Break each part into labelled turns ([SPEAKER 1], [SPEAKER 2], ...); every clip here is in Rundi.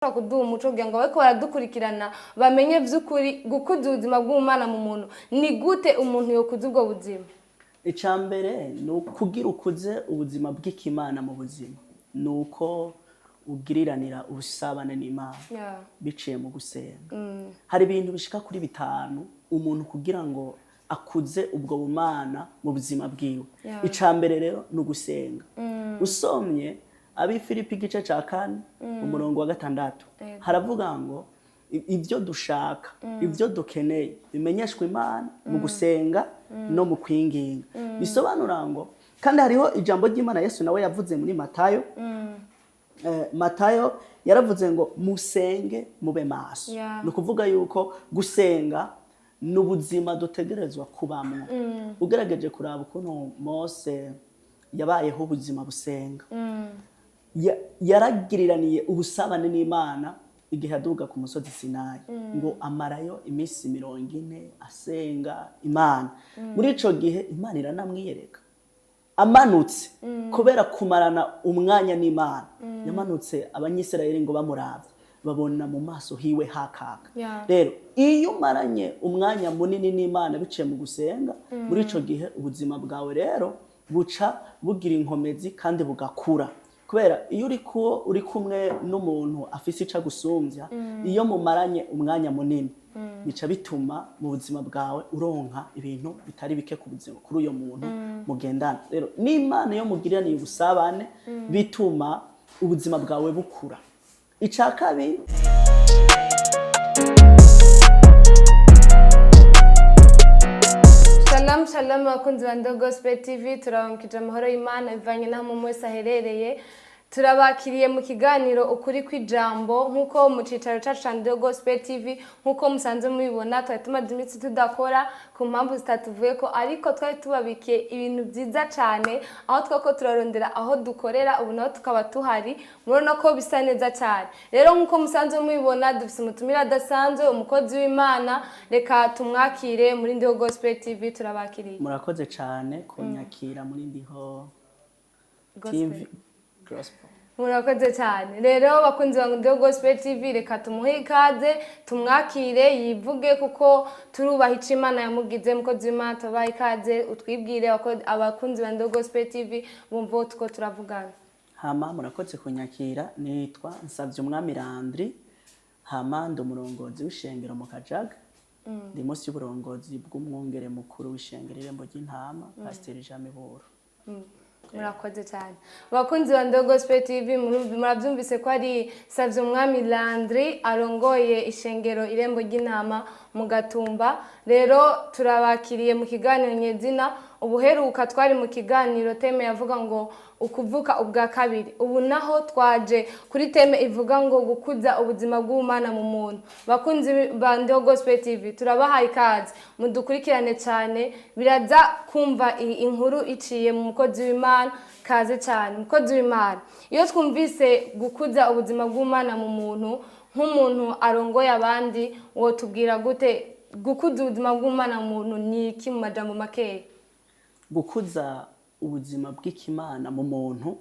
[SPEAKER 1] Kuduha umuco kugira ngo bariko baradukurikirana bamenye vy'ukuri gukuza ubuzima bw'umwana mu muntu ni gute, umuntu yokuza ubwo buzima?
[SPEAKER 2] Icya mbere ni ukugira ukuze ubuzima bw'ikimana mu buzima, ni uko ugiriranira ubusabane n'Imana biciye mu gusenga. Hari ibintu bishika kuri bitanu umuntu kugira ngo akuze ubwo bumana mu buzima bwiwe. Icya mbere rero ni ugusenga. Usomye Ab'i Filipi igice cya 4 umurongo wa 6, haravuga ngo ibyo dushaka, ibyo dukeneye bimenyeshwa Imana mu gusenga no mu kwinginga. Bisobanura ngo kandi hariho ijambo ry'Imana Yesu nawe yavuze muri Matayo. Matayo yaravuze ngo musenge mube maso. Ni ukuvuga yuko gusenga ni ubuzima dutegerezwa kubamwo. Ugerageje kuraba ukuntu Mose yabayeho ubuzima busenga, yaragiriraniye ubusabane n'Imana igihe yaduga ku musozi Sinayi, ngo amarayo iminsi 40 asenga Imana. Muri ico gihe Imana iranamwiyereka amanutse, kubera kumarana umwanya n'Imana. Yamanutse, Abanyisirayeli ngo bamuravye babona mu maso hiwe hakaka. Rero iyo umaranye umwanya munini n'Imana biciye mu gusenga, muri ico gihe ubuzima bwawe rero buca bugira inkomezi kandi bugakura, kubera iyo uri kumwe n'umuntu afise ico agusumbya, iyo mumaranye umwanya munini, bica bituma mu buzima bwawe uronka ibintu bitari bike ku buzima kuri uyo muntu mugendana. Rero n'Imana iyo mugiraniye ubusabane, bituma ubuzima bwawe bukura. Icya kabiri,
[SPEAKER 1] Shalom shalom abakunzi ba Ndo Gospel TV, turabamukije amahoro y'Imana bivanye n'aho umuntu wese aherereye. Turabakiriye mu kiganiro Ukuri kw'Ijambo, nk'uko mu cicaro cacu ca Ndo Gospel TV, nk'uko musanzwe mubibona, twari tumaze iminsi tudakora ku mpamvu zitatuvuye ko, ariko twari tubabikiye ibintu byiza cane aho twako turarondera aho dukorera. Ubu naho tukaba tuhari, murabona ko bisa neza cyane. Rero nk'uko musanzwe mubibona, dufise umutumire adasanzwe, umukozi w'Imana. Reka tumwakire muri Ndiho Gospel TV. Turabakiriye.
[SPEAKER 2] Murakoze cyane kunyakira muri Ndiho
[SPEAKER 1] Gospel.
[SPEAKER 2] TV Gospel.
[SPEAKER 1] Murakoze cyane. Rero bakunzi ba Ndiho Gospel TV, reka tumuhe ikaze, tumwakire, yivuge, kuko turubaha ico Imana yamugize. Mukozi w'Imana, tubaha ikaze, utwibwire, abakunzi ba Ndiho Gospel TV bumva uwo tuko turavugana.
[SPEAKER 2] Hama murakoze kunyakira. Nitwa Nsavye Umwami Landry, hama ndi umurongozi w'ishengero mu Kajaga. Ndi munsi y'uburongozi bw'umwungere mukuru w'ishengero Irembo ry'Intama, Pasiteri Jean Miburo.
[SPEAKER 1] Murakoze cyane. Bakunzi ba Ndo Gospel TV, murabyumvise ko ari Savye Umwami Landry arongoye ishengero Irembo ry'Intama mu Gatumba. Rero turabakiriye mu kiganiro nyezina. Ubuheruka twari mu kiganiro thème yavuga ngo ukuvuka ubwa kabiri. Ubu naho twaje kuri thème ivuga ngo gukuza ubuzima bw'umwana mu muntu. Bakunzi ba Ndo Gospel TV, turabahaye ikaze, mudukurikirane cyane, biraza kumva inkuru iciye mu mukozi w'Imana. Kaze cyane, mukozi w'Imana. Iyo twumvise gukuza ubuzima bw'umwana mu muntu, nk'umuntu arongoye abandi, wotubwira gute gukuza ubuzima bw'umwana mu muntu ni iki mu majambo makeya?
[SPEAKER 2] Gukuza ubuzima bw'ikimana mu muntu,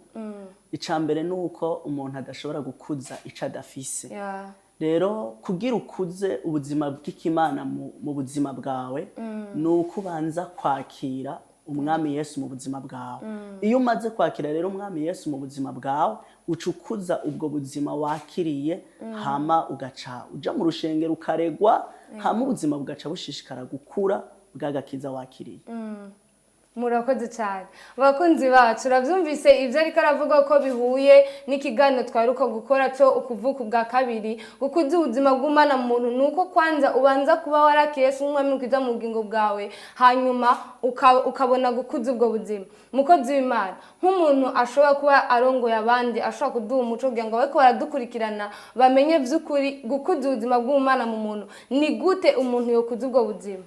[SPEAKER 2] icya mbere ni uko umuntu adashobora gukuza ico adafise. Rero kugira ukuze ubuzima bw'ikimana mu buzima bwawe, ni uko ubanza kwakira Umwami Yesu mu buzima bwawe. Iyo umaze kwakira rero Umwami Yesu mu buzima bwawe, uca ukuza ubwo buzima wakiriye, hama ugaca uja mu rushengero ukaregwa, hama ubuzima bugaca bushishikara gukura bw'agakiza wakiriye.
[SPEAKER 1] Murakoze cyane. Abakunzi bacu, urabyumvise ibyo ariko aravuga ko bihuye n'ikiganiro twaheruka gukora cyo ukuvuka ubwa kabiri. Gukuza ubuzima bw'umwana mu muntu ni uko kwanza ubanza kuba warakiriye Yesu nk'Umwami ukiza mu bugingo bwawe, hanyuma ukabona gukuza ubwo buzima. Mukozi w'Imana, nk'umuntu ashobora kuba arongoye abandi, ashobora kuduha umuco kugira ngo bariko baradukurikirana bamenye by'ukuri gukuza ubuzima bw'umwana mu muntu ni gute, umuntu yokuza ubwo buzima?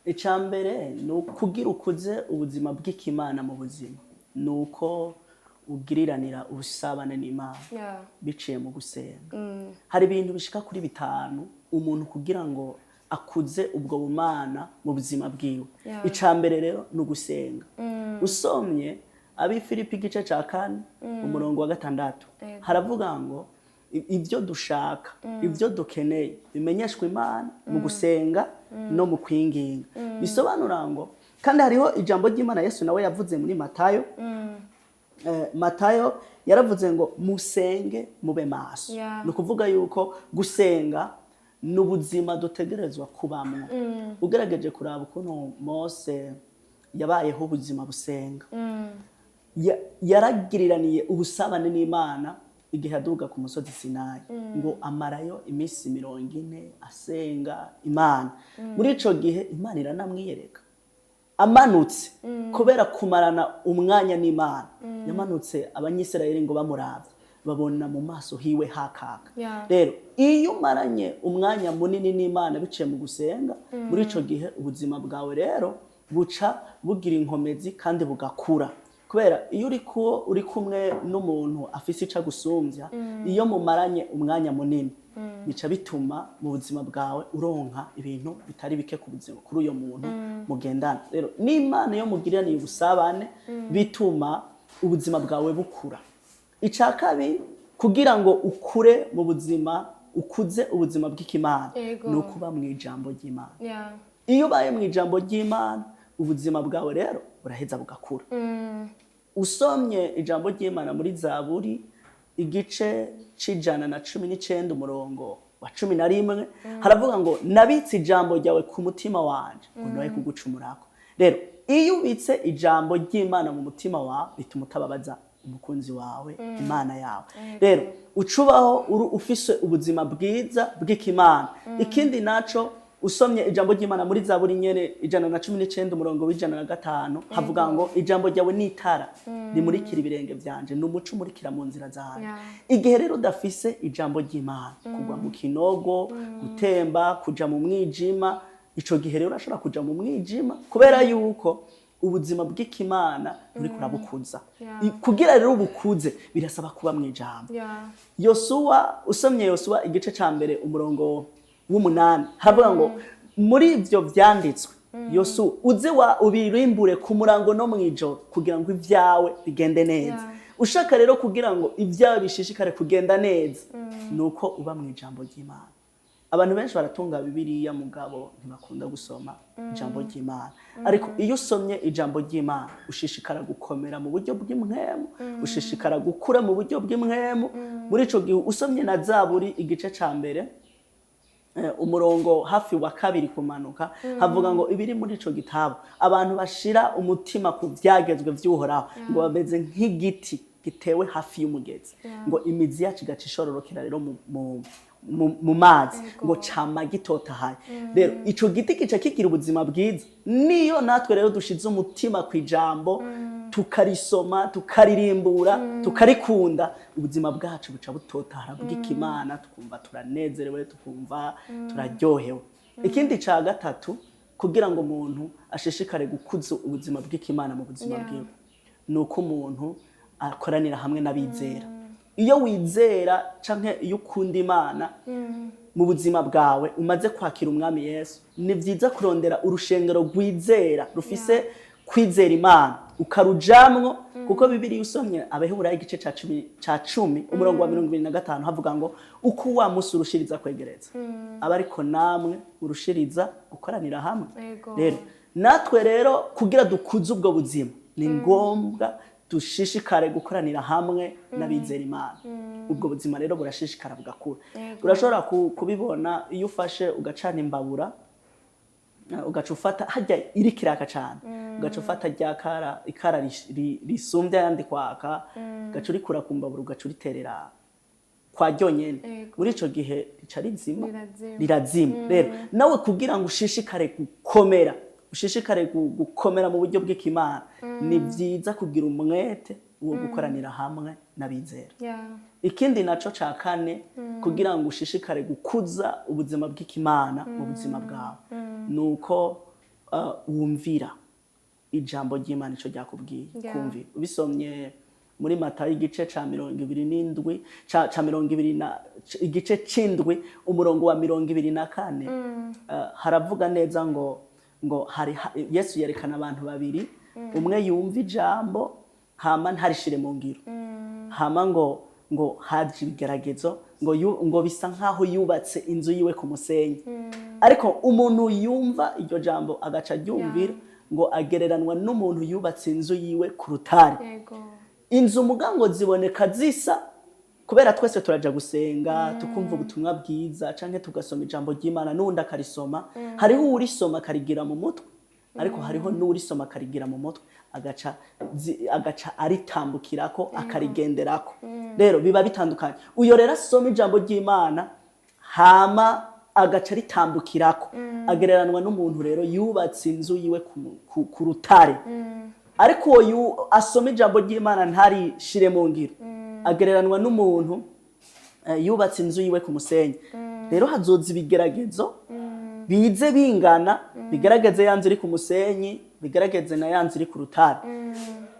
[SPEAKER 2] Icya mbere ni ukugira ukuze ubuzima bw'ikimana mu buzima, ni uko ugiriranira ubusabane n'Imana biciye mu gusenga. Hari ibintu bishika kuri bitanu umuntu kugira ngo akuze ubwo bumana mu buzima bwiwe. Icya mbere rero ni ugusenga. Usomye Ab'i Filipi igice cya 4 umurongo wa 6, haravuga ngo Ibyo dushaka, ibyo dukeneye bimenyeshwa Imana mu gusenga no mu kwinginga. Bisobanura ngo kandi hariho ijambo ry'Imana Yesu nawe yavuze muri Matayo. Matayo yaravuze ngo musenge mube maso. Ni ukuvuga yuko gusenga ni ubuzima dutegerezwa kubamwo. Ugerageje kuraba ukuntu Mose yabayeho ubuzima busenga, yaragiriranije ubusabane n'Imana igihe yaduga ku musozi Sinayi, ngo amarayo iminsi 40 asenga Imana. Muri ico gihe Imana iranamwiyereka. Amanutse, kubera kumarana umwanya n'Imana, yamanutse Abanyisirayeli ngo bamuravye babona mu maso hiwe hakaka. Rero iyo umaranye umwanya munini n'Imana biciye mu gusenga, muri ico gihe ubuzima bwawe rero buca bugira inkomezi kandi bugakura, kubera iyo uri kumwe n'umuntu afise ico agusumbya, iyo mumaranye umwanya munini, bica bituma mu buzima bwawe uronka ibintu bitari bike ku buzima kuri uyo muntu mugendana. Rero n'Imana iyo mugiraniye ubusabane, bituma ubuzima bwawe bukura. Icya kabiri, kugira ngo ukure mu buzima, ukuze ubuzima bw'ikimana, ni ukuba mu ijambo ry'Imana. Iyo ubaye mu ijambo ry'Imana, ubuzima bwawe rero buraheza bugakura. Usomye ijambo ry'Imana muri Zaburi igice c'119 umurongo wa 11, haravuga ngo nabitse ijambo ryawe ku mutima wanje ngo noye kugucumurako. Rero iyo ubitse ijambo ry'Imana mu mutima wawe, bituma utababaza umukunzi wawe, Imana yawe. Rero ucubaho uri ufise ubuzima bwiza bw'ikimana. Ikindi naco, usomye ijambo ry'Imana muri Zaburi nyene 119 umurongo w'105, havuga ngo ijambo ryawe ni itara rimurikira ibirenge vyanje, ni umuco umurikira mu nzira zanje. Igihe rero udafise ijambo ry'Imana, kugwa mu kinogo, gutemba, kuja mu mwijima. Ico gihe rero urashobora kuja mu mwijima kubera yuko ubuzima bw'ikimana buriko urabukuza. Kugira rero ubukuze birasaba kuba mu ijambo. Yosuwa, usomye Yosuwa igice ca mbere umurongo w'8, haravuga ngo muri ivyo vyanditswe, Yosuwa, uze wa ubirimbure ku murango no mw'ijoro kugira ngo ibyawe bigende neza. Ushaka rero kugira ngo ibyawe bishishikare kugenda neza, nuko uba mu ijambo ry'Imana. Abantu benshi baratunga Bibiliya, mugabo ntibakunda gusoma ijambo ry'Imana. Ariko iyo usomye ijambo ry'Imana, ushishikara gukomera mu buryo bw'impwemu, ushishikara gukura mu buryo bw'impwemu. Muri ico gihe usomye na Zaburi igice ca mbere umurongo hafi wa kabiri kumanuka, havuga ngo ibiri muri ico gitabo, abantu bashira umutima ku vyagezwe vy'Uhoraho ngo bameze nk'igiti gitewe hafi y'umugezi, ngo imizi yacu igaca ishororokera rero mu mazi, ngo cama gitotahaye. Rero ico giti kica kigira ubuzima bwiza. Niyo natwe rero dushize umutima ku ijambo, tukarisoma, tukaririmbura, tukarikunda, ubuzima bwacu buca butotahara bw'ikimana, tukumva turanezerewe, tukumva turaryohewe. Ikindi ca gatatu, kugira ngo umuntu ashishikare gukuza ubuzima bw'ikimana mu buzima bwiwe, ni uko umuntu akoranira hamwe n'abizera. Iyo wizera canke iyo ukunda Imana mu buzima bwawe, umaze kwakira Umwami Yesu, ni byiza kurondera urushengero rwizera, rufise kwizera Imana, ukarujamwo, kuko Bibiliya, usomye Abaheburayo igice ca 10 umurongo wa 25, havuga ngo uko wa musi urushiriza kwegereza, aba ariko namwe urushiriza gukoranira hamwe. Rero natwe rero kugira dukuze ubwo buzima, ni ngombwa dushishikare gukoranira hamwe n'abizera Imana. Ubwo buzima rero burashishikara bugakura. Urashobora kubibona iyo ufashe ugacana imbabura, ugaca ufata hajya iri kiraka cane, ugaca ufata rya kara, ikara risumbya ayandi kwaka, ugaca urikura ku mbabura, ugaca uriterera kwa ryonyene. Muri ico gihe rica rizima.
[SPEAKER 1] Rirazima.
[SPEAKER 2] Rirazima. Rero nawe kugira ngo ushishikare gukomera, ushishikare gukomera mu buryo bw'ikimana, ni vyiza kugira umwete wo gukoranira hamwe n'abizera. Ikindi naco ca kane, kugira ngo ushishikare gukuza ubuzima bw'ikimana mu buzima bwawe, nuko wumvira ijambo ry'Imana ico ryakubwiye. Kumvira, ubisomye muri Matayo igice ca 27 ca mirongo ibiri na igice c'indwi umurongo wa 24, haravuga neza ngo hari Yesu yerekana abantu babiri: umwe yumva ijambo hama ntarishire mu ngiro, hama ngo haje ibigeragezo. Ngo bisa nkaho yubatse inzu yiwe ku musenyi. Ariko umuntu yumva iryo jambo agaca aryumvira, ngo agereranwa n'umuntu yubatse inzu yiwe ku rutare. Inzu mugango ziboneka zisa, kubera twese turaja gusenga, tukumva ubutumwa bwiza canke tugasoma ijambo ry'Imana, n'uwundi akarisoma. Hariho uwurisoma akarigira mu mutwe, ariko hariho n'uwurisoma akarigira mu mutwe agaca aritambukirako, akarigenderako. Rero biba bitandukanye. Uyo rero asoma ijambo ry'Imana hama agaca aritambukirako, agereranwa n'umuntu rero yubatse inzu yiwe ku rutare. Ariko uwo asoma ijambo ry'Imana ntarishire mu ngiro, agereranwa n'umuntu yubatse inzu yiwe ku musenyi. Rero hazoza ibigeragezo bize bingana, bigerageze ya nzu iri ku musenyi, bigerageze na ya nzu iri ku rutare.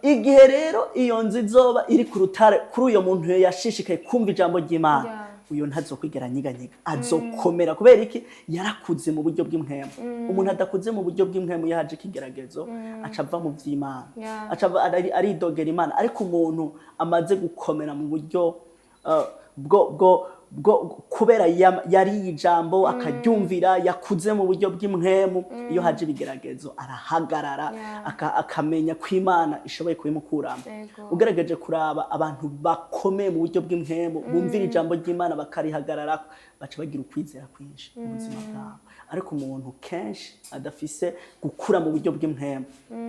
[SPEAKER 2] Igihe rero iyo nzu izoba iri ku rutare, kuri uyo muntu yashishikaye kumva ijambo ry'Imana, uyo ntazokwigera anyiganyiga, azokomera. Kubera iki? Yarakuze mu buryo bw'impwemu. Umuntu adakuze mu buryo bw'impwemu, iyo haje ikigeragezo aca ava mu vy'Imana, aca aridogera Imana. Ariko umuntu amaze gukomera mu buryo bwo kubera yariye ijambo akaryumvira, yakuze mu buryo bw'impwemu, iyo haje ibigeragezo arahagarara, akamenya ko Imana ishoboye kubimukuramo. Ugerageje kuraba abantu bakomeye mu buryo bw'impwemu, bumvira ijambo ry'Imana bakarihagararako, baca bagira ukwizera kwinshi mu buzima bwabo. Ariko umuntu kenshi adafise gukura mu buryo bw'impwemu,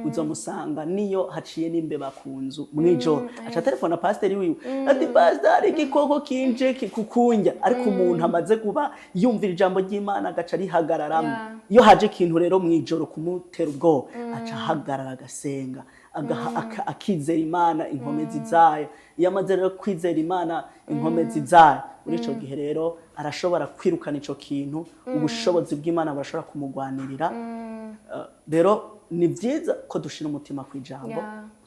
[SPEAKER 2] uzomusanga niyo haciye n'imbeba ku nzu mw'ijoro aca telefona pasiteri wiwe ati: "Pasiteri, hari igikoko kinje kikukundya." Ariko umuntu amaze kuba yumvira ijambo ry'Imana agaca arihagararamo, iyo haje ikintu rero mw'ijoro kumutera ubwoba, aca ahagarara agasenga, akizera Imana inkomezi zayo. Iyo amaze rero kwizera Imana inkomezi zayo, muri ico gihe rero arashobora kwirukana ico kintu, ubushobozi bw'Imana burashobora kumugwanirira. Rero ni byiza ko dushira umutima ku ijambo,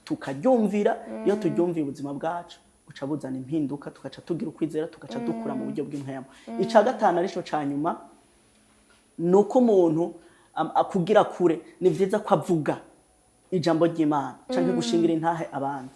[SPEAKER 2] tukaryumvira. Iyo turyumviye, ubuzima bwacu buca buzana impinduka, tugaca tugira ukwizera, tugaca dukura mu buryo bw'impwemu. Ica gatanu, arico ca nyuma, ni uko umuntu kugira kure, ni byiza ko avuga ijambo ry'Imana canke gushingira intahe abandi.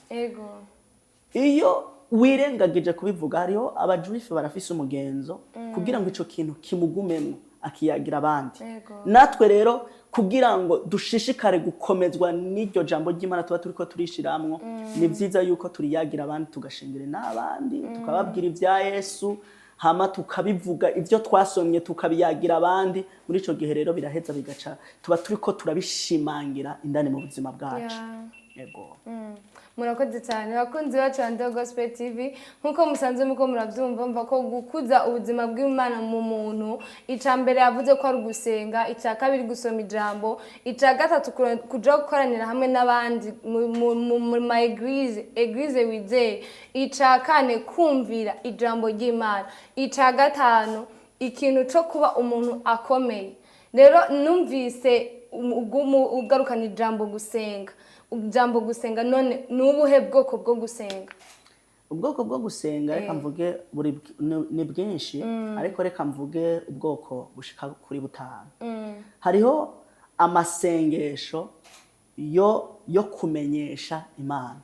[SPEAKER 2] Iyo wirengagije kubivuga, hariho abajuife barafise umugenzo, kugira ngo ico kintu kimugumemwo akiyagira abandi. Natwe rero, kugira ngo dushishikare gukomezwa n'iryo jambo ry'Imana tuba turiko turishiramwo, ni vyiza yuko turiyagira abandi, tugashingira n'abandi, tukababwira ibya Yesu, hama tukabivuga, ibyo twasomye tukabiyagira abandi. Muri ico gihe rero biraheza bigaca tuba turiko turabishimangira indani mu buzima bwacu. Yego.
[SPEAKER 1] Murakoze cyane, bakunzi bacu ba Ndogo Gospel TV. Nk'uko musanzwe muko murabyumva, mva ko gukuza ubuzima bw'Imana mu muntu, icya mbere yavuze ko ari ugusenga, icya kabiri gusoma ijambo, icya gatatu kuja gukoranira hamwe n'abandi mu ma église wizeye, icya kane kumvira ijambo ry'Imana, icya gatanu ikintu cyo kuba umuntu akomeye. Rero numvise ugarukana ijambo gusenga, ijambo gusenga. None ni ubuhe bwoko bwo gusenga?
[SPEAKER 2] Ubwoko bwo gusenga, reka mvuge ni bwinshi, ariko reka mvuge ubwoko bushika kuri butanu. Hariho amasengesho yo kumenyesha Imana.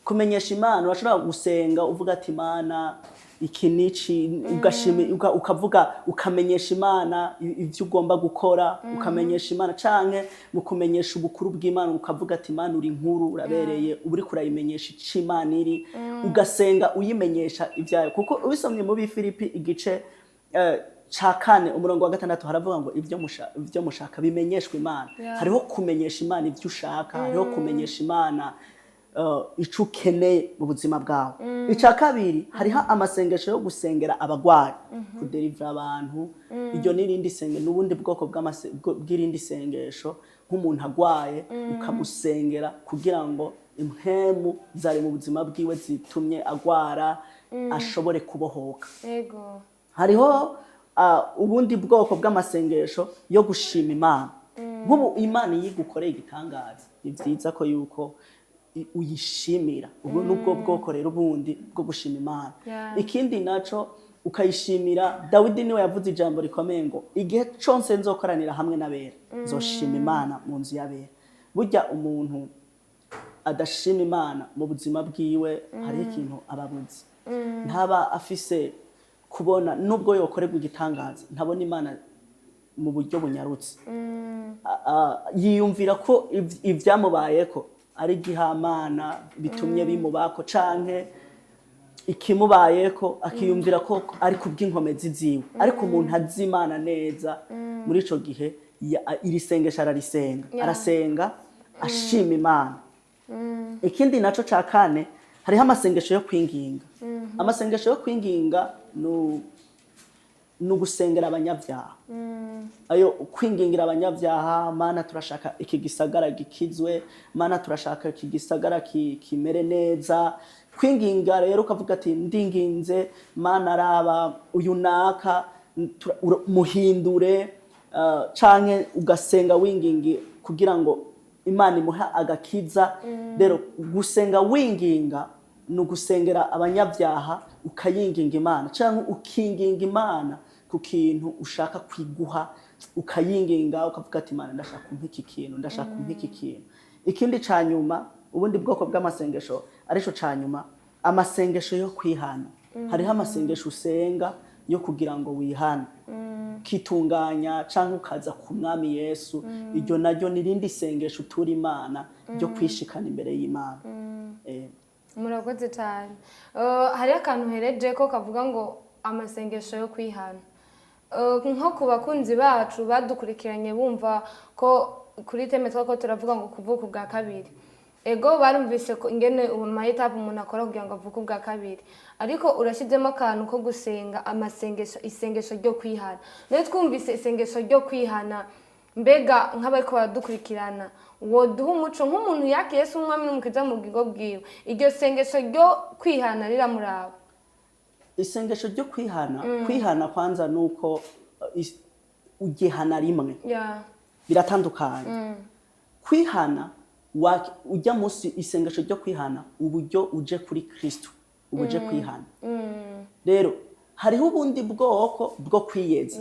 [SPEAKER 2] Kumenyesha Imana, urashobora gusenga uvuga ati: "Imana, iki n'iki", ugashima, ukavuga, ukamenyesha Imana ivyo ugomba gukora, ukamenyesha Imana, canke mu kumenyesha ubukuru bw'Imana, ukavuga ati: "Imana, uri nkuru, urabereye." Uba uriko urayimenyesha ico Imana iri, ugasenga uyimenyesha ivyayo. Kuko ubisomye mu Bifilipi igice ca 4 umurongo wa 6, haravuga ngo ivyo mushaka bimenyeshwe Imana. Hariho kumenyesha Imana ivyo ushaka, hariho kumenyesha Imana ico ukeneye mu buzima bwawe. Icya kabiri, hariho amasengesho yo gusengera abagwayi, kuderivura abantu. Iryo ni irindi senge, n'ubundi bwoko bw'irindi sengesho. Nk'umuntu agwaye, ukamusengera kugira ngo impwemu zari mu buzima bwiwe zitumye agwara ashobore kubohoka. Hariho ubundi bwoko bw'amasengesho yo gushima Imana. Nk'ubu Imana iyo igukoreye igitangaza, ni byiza ko yuko uyishimira. Ubwo nubwo bwoko rero bundi bwo gushima Imana. Ikindi naco, ukayishimira. Dawidi niwe yavuze ijambo rikomeye ngo: "Igihe conse nzokoranira hamwe n'abera, nzoshima Imana mu nzu y'abera." Burya umuntu adashima Imana mu buzima bwiwe, hariho ikintu aba abuze, ntaba afise kubona, nubwo yokorerwa igitangaza, ntabona Imana mu buryo bunyarutse. Yiyumvira ko ivyamubayeko ari igihamana bitumye bimubako, canke ikimubayeko akiyumvira ko ari kubw'inkomezi ziwe. Ariko umuntu azi Imana neza, muri ico gihe iri sengesho ararisenga, arasenga ashima Imana. Ikindi naco ca kane, hariho amasengesho yo kwinginga. Amasengesho yo kwinginga ni ugusengera abanyabyaha, ayo kwingingira abanyabyaha: Mana, turashaka iki gisagara gikizwe, Mana, turashaka iki gisagara kimere neza. Kwinginga rero ukavuga ati: "Ndinginze Mana, araba uyu naka, muhindure." Canke ugasenga wingingi kugira ngo Imana imuhe agakiza. Rero gusenga winginga ni ugusengera abanyabyaha, ukayinginga Imana, cyangwa ukinginga Imana ku kintu ushaka kwiguha, ukayinginga ukavuga ati: "Imana, ndashaka kumpa iki kintu, ndashaka kumpa iki kintu." Ikindi ca nyuma, ubundi bwoko bw'amasengesho arico ca nyuma, amasengesho yo kwihana. Hariho amasengesho usenga yo kugira ngo wihane, ukitunganya, cyangwa ukaza ku Mwami Yesu. Iryo naryo ni irindi sengesho utura Imana ryo kwishikana imbere y'Imana.
[SPEAKER 1] Murakoze cyane. Hariho akantu uhereje ko kavuga ngo amasengesho yo kwihana. Nko ku bakunzi bacu badukurikiranye, bumva ko kuri thème twako turavuga ngo kuvuka ubwa kabiri, ego barumvise ko ingene ubu ma étapes umuntu akora kugira ngo avuke ubwa kabiri, ariko urashyizemo akantu ko gusenga amasengesho, isengesho ryo kwihana. Nayo twumvise isengesho ryo kwihana. Mbega nk'abariko baradukurikirana, woduha umuco nk'umuntu yakiriye Yesu umwami n'umukiza mu bugingo bwiwe, iryo sengesho ryo kwihana riramuraba?
[SPEAKER 2] Isengesho ryo kwihana, kwihana kwanza nuko ugihana rimwe. Biratandukanye. Kwihana ujya munsi isengesho ryo kwihana, uburyo uje kuri Kristo, uba uje kwihana. Rero hariho ubundi bwoko bwo kwiyeza.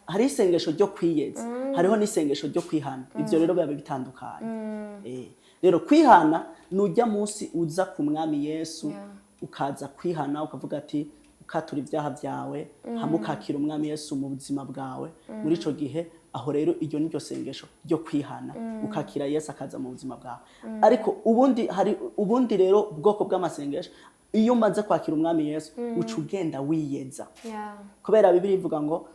[SPEAKER 2] Hariho isengesho ryo kwiyeza, hariho n'isengesho ryo kwihana. Ibyo rero biba bitandukanye. Rero kwihana ni ujya munsi uza ku Mwami Yesu, ukaza kwihana, ukavuga ati, ukatura ibyaha byawe, hamwe ukakira Umwami Yesu mu buzima bwawe. Muri ico gihe aho rero, iryo ni ryo sengesho ryo kwihana, ukakira Yesu akaza mu buzima bwawe. Ariko ubundi hari ubundi rero bwoko bw'amasengesho: iyo umaze kwakira Umwami Yesu, uca ugenda wiyeza, kubera Bibiliya ivuga ngo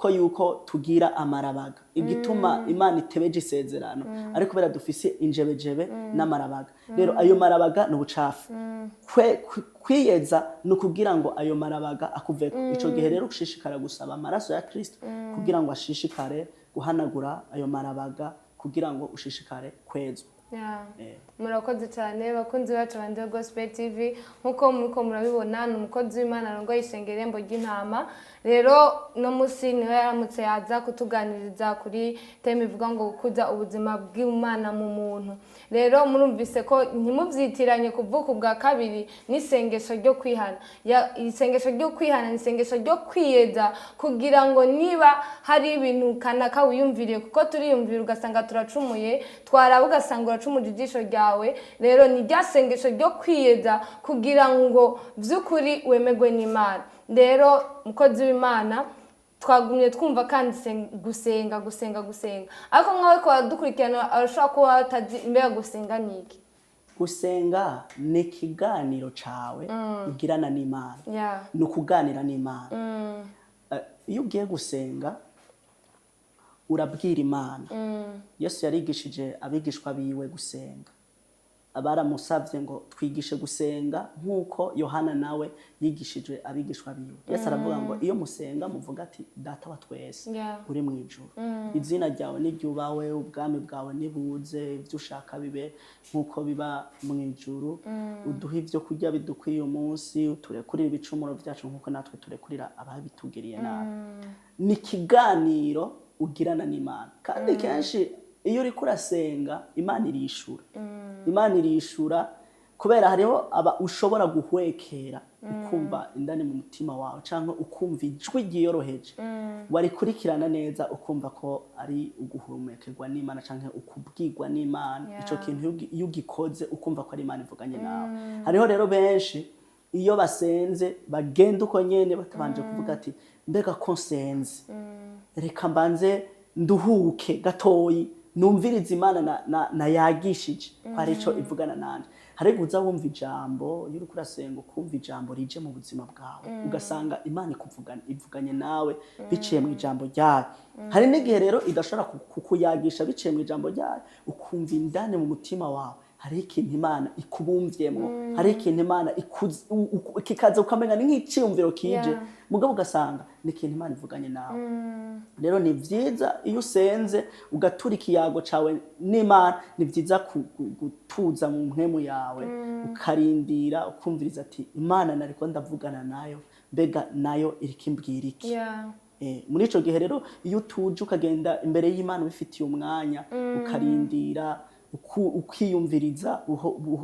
[SPEAKER 2] ko yuko tugira amarabaga. Igituma Imana itebeje isezerano ariko kubera dufise injebejebe n'amarabaga. Rero ayo marabaga ni ubucafu. Kwiyeza ni ukugira ngo ayo marabaga akuveko. Ico gihe rero ushishikara gusaba amaraso ya Kristo kugira ngo ashishikare guhanagura ayo marabaga, kugira ngo ushishikare kwezwa.
[SPEAKER 1] Murakoze cyane, bakunzi bacu ba Ndiho Gospel TV. Nk'uko muriko murabibona, ni umukozi w'Imana arongoye ishengero Irembo ry'Intama. Rero no munsi niwe yaramutse yaza kutuganiriza kuri thème ivuga ngo gukuza ubuzima bw'Imana mu muntu. Rero murumvise ko ntimubyitiranye kuvuka ubwa kabiri n'isengesho ryo kwihana. Isengesho ryo kwihana ni isengesho ryo kwiyeza, kugira ngo niba hari ibintu kanaka wiyumviriye, kuko turiyumvira ugasanga turacumuye, twaraba ugasanga uracumuje ijisho ryawe. Rero ni rya sengesho ryo kwiyeza kugira ngo by'ukuri wemerwe n'Imana. Rero mukozi w'Imana, twagumye twumva kandi gusenga, gusenga, gusenga, ariko nkawe ko dukurikirana arashobora kuba batazi mbega gusenga ni iki?
[SPEAKER 2] Gusenga ni ikiganiro cawe ugirana n'Imana. Ni ukuganira n'Imana. Iyo ugiye gusenga urabwira Imana. Yesu yarigishije abigishwa biwe gusenga. Baramusabye ngo: "Twigishe gusenga nk'uko Yohana nawe yigishije abigishwa biwe." Yesu aravuga ngo: "Iyo musenga muvuga ati: Data wa twese uri mu ijuru, izina ryawe niryubahwe, ubwami bwawe nibuze, ibyo ushaka bibe nk'uko biba mu ijuru. Uduhe ibyo kurya bidukwiye umunsi, uturekurire ibicumuro byacu nk'uko natwe turekurira ababitugiriye nabi." Ni ikiganiro ugirana n'Imana. Kandi kenshi iyo uriko urasenga, Imana irishura. Imana irishura kubera hariho aba ushobora guhwekera, ukumva indani mu mutima wawe, cyangwa ukumva ijwi ryiyoroheje, warikurikirana neza ukumva ko ari uguhumekerwa n'Imana cyangwa ukubwirwa n'Imana. Ico kintu iyo ugikoze ukumva ko ari Imana ivuganye nawe. Hariho rero benshi Iyo basenze bagenda uko nyene, batabanje kuvuga ati: "Mbega ko nsenze, reka mbanze nduhuke gatoyi, numvirize Imana nayagishije ko hari ico ivugana nanje." Hari igihe uza wumva ijambo, iyo uriko urasenga ukumva ijambo rije mu buzima bwawe, ugasanga Imana ivuganye nawe biciye mu ijambo ryayo. Hari n'igihe rero idashobora kukuyagisha biciye mu ijambo ryayo, ukumva indani mu mutima wawe hariho ikintu Imana ikubumvyemwo, hariho ikintu Imana kikaza, ukamenya ni nk'iciyumviro kije, mugabo ugasanga ni ikintu Imana ivuganye nawe. Rero ni vyiza, iyo usenze ugatura ikiyago cawe n'Imana, ni vyiza gutuza mu mpwemu yawe, ukarindira, ukumviriza ati: "Imana nariko ndavugana nayo, mbega nayo iriko imbwira iki?" Muri ico gihe rero, iyo utuje ukagenda imbere y'Imana ubifitiye umwanya, ukarindira, ukiyumviriza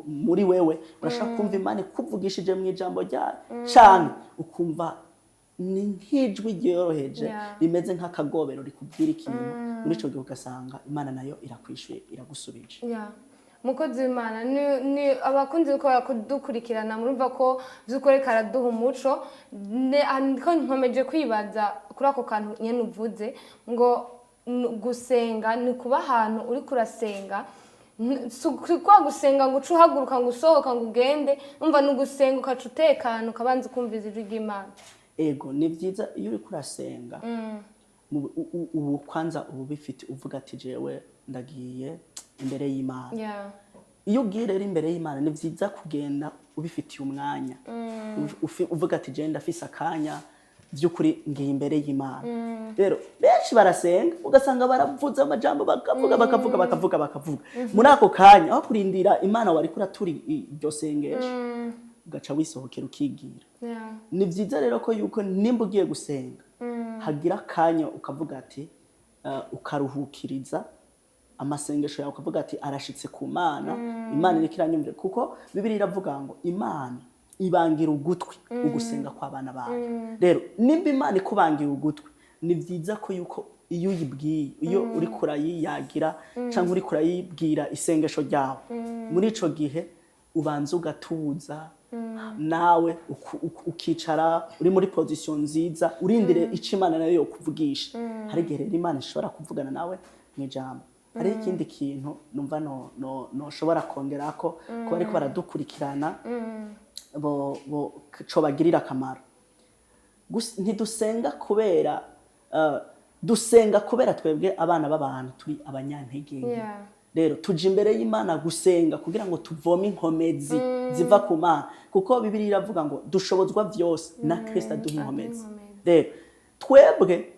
[SPEAKER 2] muri wewe, urashobora kumva Imana ikuvugishije mu ijambo ryayo, canke ukumva ni nk'ijwi ryoroheje rimeze nk'akagobero rikubwira ikintu. Muri ico gihe ugasanga Imana nayo irakwishuye, iragusubije.
[SPEAKER 1] Yeah. Mukozi w'Imana, ni abakunzi ko kudukurikirana, murumva ko by'ukuri karaduha umuco. Ariko nkomeje kwibaza kuri ako kantu nyene uvuze ngo gusenga ni kuba ahantu uri kurasenga. Si kwa gusenga ngo uce uhaguruka, ngo usohoka, ngo ugende. Umva, ni ugusenga ukaca utekana, ukabanza ukumviza ijwi ry'Imana.
[SPEAKER 2] Ego, ni vyiza iyo uriko urasenga ubu kwanza ubu bifite uvuga ati: "Jewe ndagiye imbere y'Imana." Iyo ugiye rero imbere y'Imana, ni vyiza kugenda ubifitiye umwanya, uvuga ati: "Jewe ndafise akanya, by'ukuri ngiye imbere y'Imana." Rero benshi barasenga ugasanga baravuze amajambo, bakavuga, bakavuga, bakavuga, bakavuga. Muri ako kanya, aho kurindira Imana wariko uratura iryo sengesho, ugaca wisohokera ukigira. Ni vyiza rero ko yuko nimba ugiye gusenga, hagira akanya ukavuga ati ukaruhukiriza amasengesho yawe, ukavuga ati: "Arashitse ku Mana, Imana iriko iranyumvira." Kuko Bibiliya iravuga ngo Imana ibangira ugutwi ugusenga kw'abana bayo. Rero nimba Imana ikubangira ugutwi, ni vyiza ko yuko iyo uyibwiye, iyo uriko urayiyagira canke uriko urayibwira isengesho ryawe, muri ico gihe ubanza ugatuza nawe, ukicara uri muri position nziza, urindire ico Imana nayo yokuvugisha. Hari igihe rero Imana ishobora kuvugana nawe mu ijambo. Hariho ikindi kintu numva noshobora kongerako kuba ariko baradukurikirana, bo cobagirira akamaro. Ntidusenga kubera dusenga kubera twebwe abana b'abantu turi abanyantege nke. Rero tuja imbere y'Imana gusenga kugira ngo tuvome inkomezi ziva ku Mana, kuko Bibiliya iravuga ngo dushobozwa vyose na Kristo aduha inkomezi.
[SPEAKER 1] Inkomezi.
[SPEAKER 2] Rero twebwe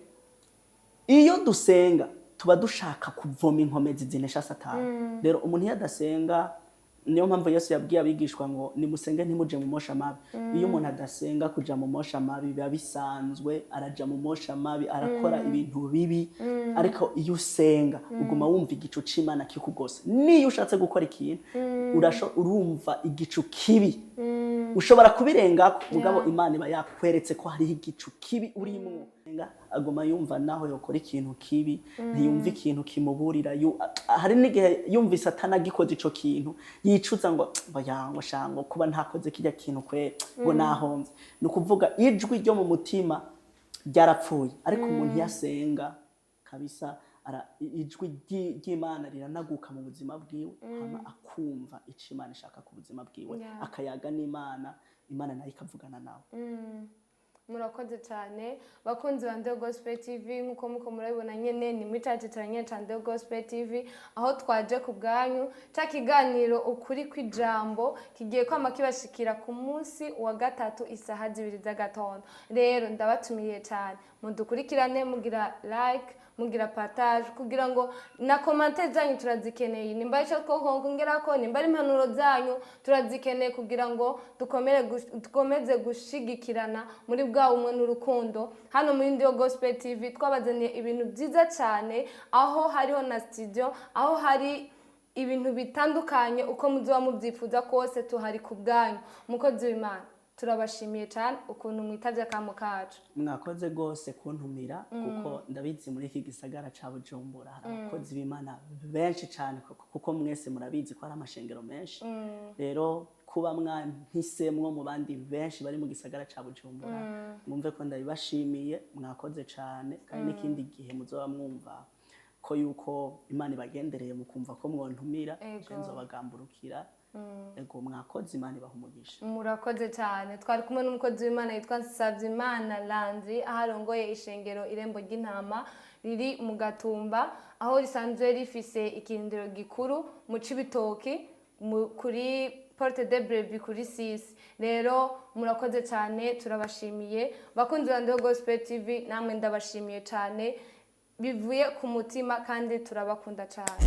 [SPEAKER 2] iyo dusenga tuba dushaka kuvoma inkomezi zinesha Satani. Rero umuntu iyo adasenga, niyo mpamvu Yesu yabwiye abigishwa ngo: "Nimusenge ntimuje mu mosha mabi." Iyo umuntu adasenga, kuja mu mosha mabi biba bisanzwe, araja mu mosha mabi, arakora ibintu bibi. Ariko iyo usenga, uguma wumva igicu c'Imana kikugose. Niyo ushatse gukora ikintu, urumva igicu kibi, ushobora kubirengako, mugabo Imana iba yakweretse ko hariho igicu kibi urimwo. Aguma yumva naho yokora ikintu kibi, ntiyumva ikintu kimuburira. Hari n'igihe yumvise atanagikoze ico kintu yicuza ngo: "Oya," ngo, "shango kuba ntakoze kirya kintu kwe," ngo, "nahomvye." Ni ukuvuga ijwi ryo mu mutima ryarapfuye. Ariko umuntu iyo asenga kabisa, ijwi ry'Imana riranaguka mu buzima bwiwe, hama akumva ico Imana ishaka ku buzima bwiwe, akayaga n'Imana, Imana nayo ikavugana nawe.
[SPEAKER 1] Murakoze cyane, bakunzi ba Ndeho Gospel TV. Nk'uko muko murabibona nyene, ni muri ca cicaro nyene ca Ndeho Gospel TV, aho twaje ku bwanyu. Ca kiganiro Ukuri kw'Ijambo kigiye kwama kibashikira ku munsi wa gatatu isaha 2 z'agatondo. Rero ndabatumiye cyane, mudukurikirane, mugira like, mugira partage, kugira ngo na commentaires zanyu turazikeneye. Nimba icyo twokongera ko, nimba ari impanuro zanyu, turazikeneye kugira ngo dukomeze gushigikirana muri bwa bumwe n'urukundo. Hano muri Ndiyo Gospel TV twabazaniye ibintu byiza cyane, aho hariho na studio, aho hari ibintu bitandukanye. Uko muzoba mubyifuza kose, tuhari ku bwanyu. Umukozi w'Imana, turabashimiye cyane ukuntu mwitavye akamo kacu.
[SPEAKER 2] Mwakoze rwose kuntumira, kuko ndabizi muri iki gisagara ca Bujumbura hari abakozi b'Imana benshi cyane, kuko mwese murabizi ko hari amashengero menshi. Rero Kuba mwampisemwo mu bandi benshi bari mu gisagara ca Bujumbura, mwumve ko ndabibashimiye. Mwakoze cane, kandi n'ikindi gihe muzoba mwumva ko yuko Imana ibagendereye, mukumva ko mwontumira, je nzobagamburukira. Ego, mwakoze, Imana ibaha umugisha.
[SPEAKER 1] Murakoze cyane. Twari kumwe n'umukozi w'Imana yitwa Nsavyimana Landry, aho arongoye ishengero Irembo ry'Intama riri mu Gatumba, aho risanzwe rifise ikirindiro gikuru mu Cibitoki, kuri Porte de Brebi kuri 6. Rero murakoze cyane, turabashimiye. Bakunzi ba Ndiho Gospel TV, namwe ndabashimiye cyane bivuye ku mutima, kandi turabakunda cyane.